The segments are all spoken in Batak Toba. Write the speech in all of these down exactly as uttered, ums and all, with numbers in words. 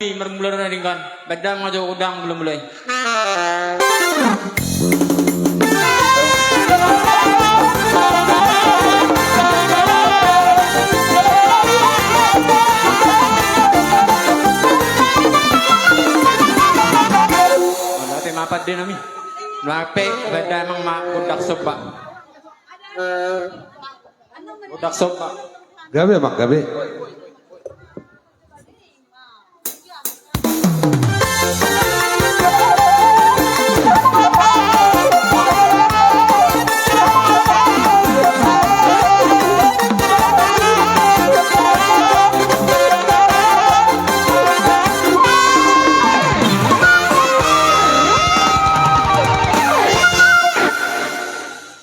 Marmula do na denggan, baen damang jo gondang mula-mula i. Mauliate ma pande nami. Mauliate, baen damang ma gondang somba. Gondang somba. Gabe, amang, gabe.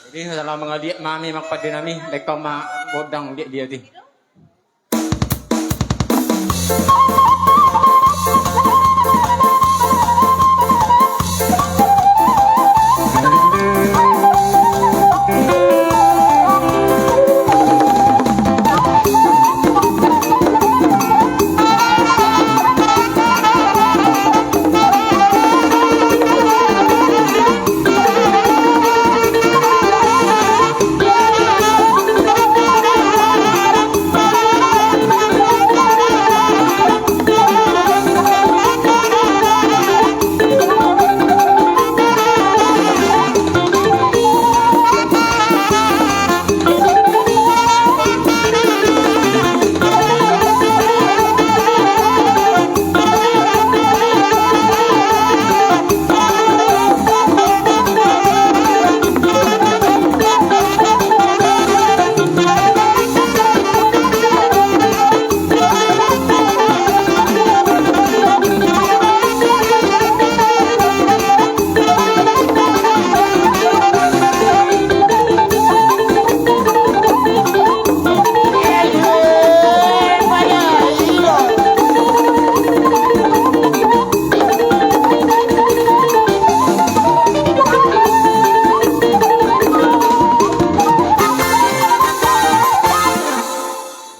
Jadi, salah mangaliat ma hami, amang pande nami, baen ma gondang liat-liat i.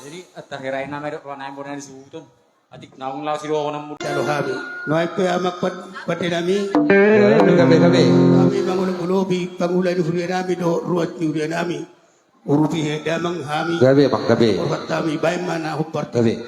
Jadi, terakhir aja nama dok, ruangan aja, mau nanya di Suhuton. Atik naung laho sidohonon muna. Jalo hami. Nuaeng pe, amang pande nami. Gabe, gabe. Hami mangolop-olopi pangula ni huria nami dohot ruas ni huria nami. Urupi damang hami. Gabe, amang, gabe. Horhat hami, baen ma na hombar. Gabe.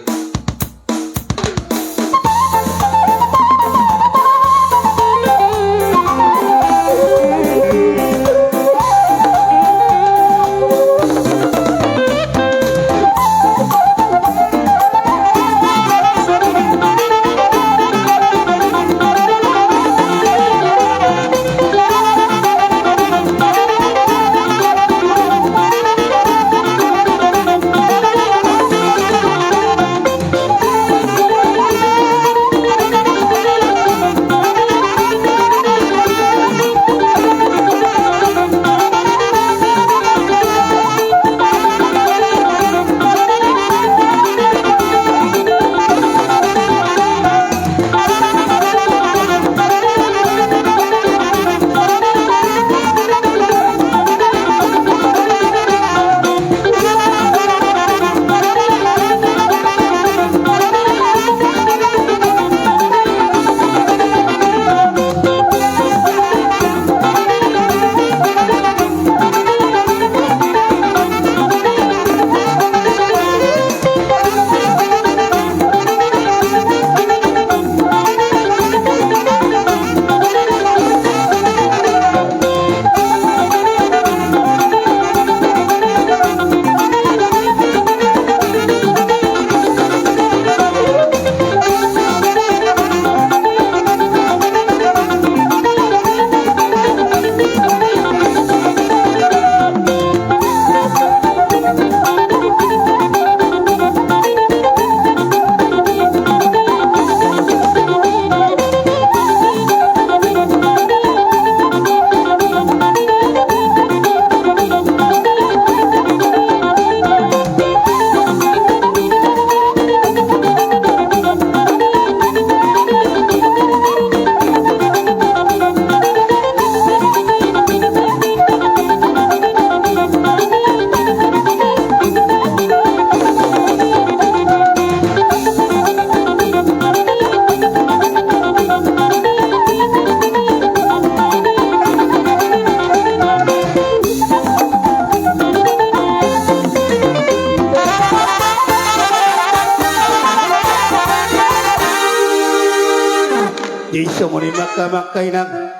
Jadi songon i ma angka amang inang.